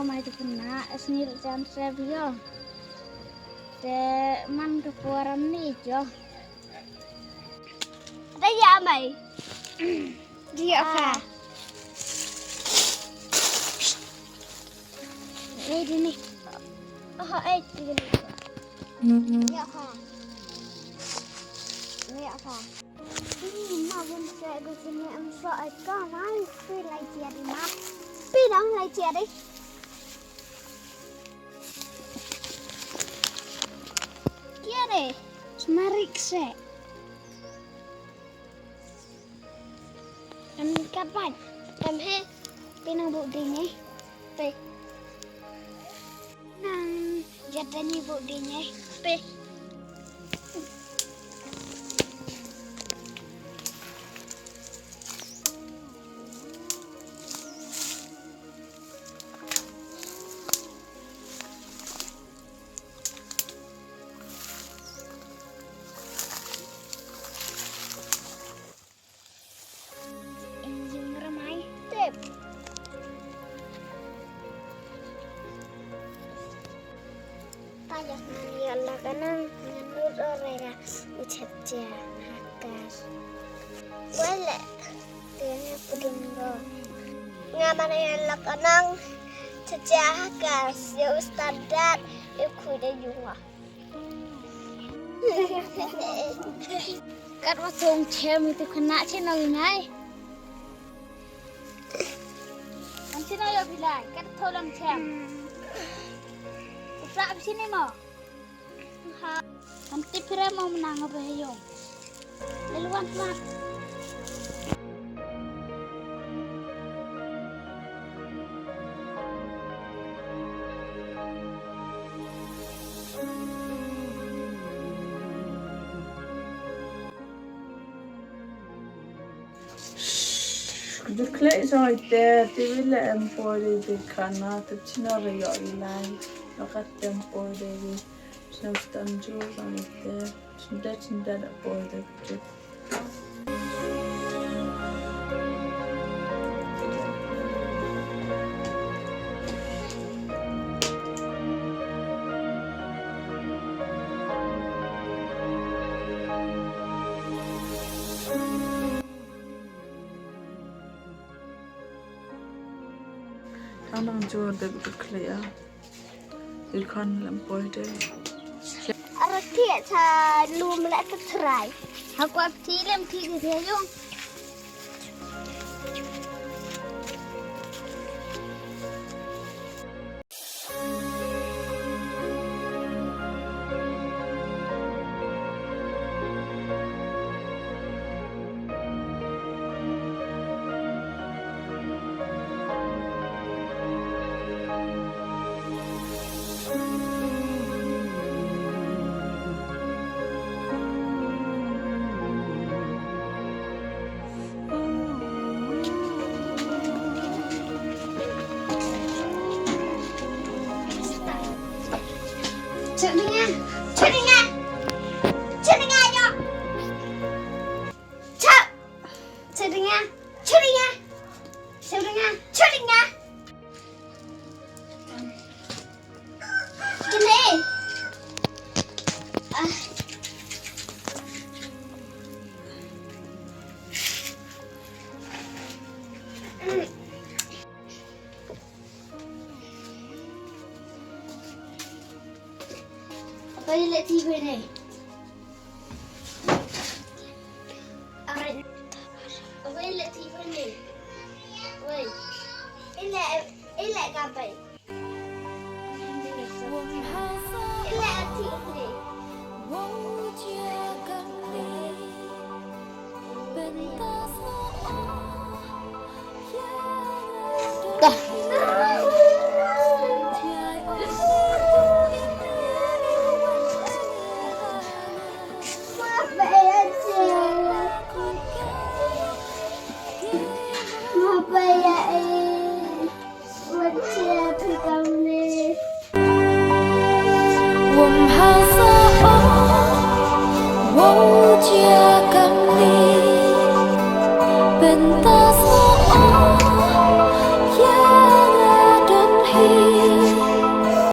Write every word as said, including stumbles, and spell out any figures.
Mai tu kena, esni jan se bio. Te man tu kuaran ni jo. Dai ya mai. Dia ka. Ni di ni. Oh, eh, di ni. Ya ka. Ni ya ka. Ni ma bun se go sini am so ai ka mai. Pi lai chia di ma. Pi dang lai chia di. Kia de. Smarik se. Em ka ban. Em he. Pi nang bu ding eh. Pi. Nang jatani bu ding eh. Pi. Injing ramai tip. Payah ngan ïa la ka nang ngan lut ore ra u chet ja hakas. Wala tiene pudin go. Nga mana ïa la ka nang chet ja hakas ïa u standard ïa khu de yunga. Kat wa song chem itu kena chin oi ngai. Kan chin oi bilai kat tholang chem. Usah bisi ni mo. Ha. Kan tipira mo menang apa yong. Lalu wan wan. Dikhleh jong ite, te wi le em poi de de khana, te china re yo ilai. Nakat em poi de de. China stan jo jong ite. Chinda chinda da poi de de. Thang nang jor de kut khleh a. Ikon lem poi de. Ara thiah cha lum leh ka chrai. Ha kwah thi lem thi de yung. Chut ringa, chut ringa, chut ringa yo. Chut, chut ringa, chut ringa, chut ringa, chut ringa. Kine. Ah. Apa ila tiba ni? Apa, apa ila tiba ni? Wei. Ila, ila kapai. Ila ati ni. Dah.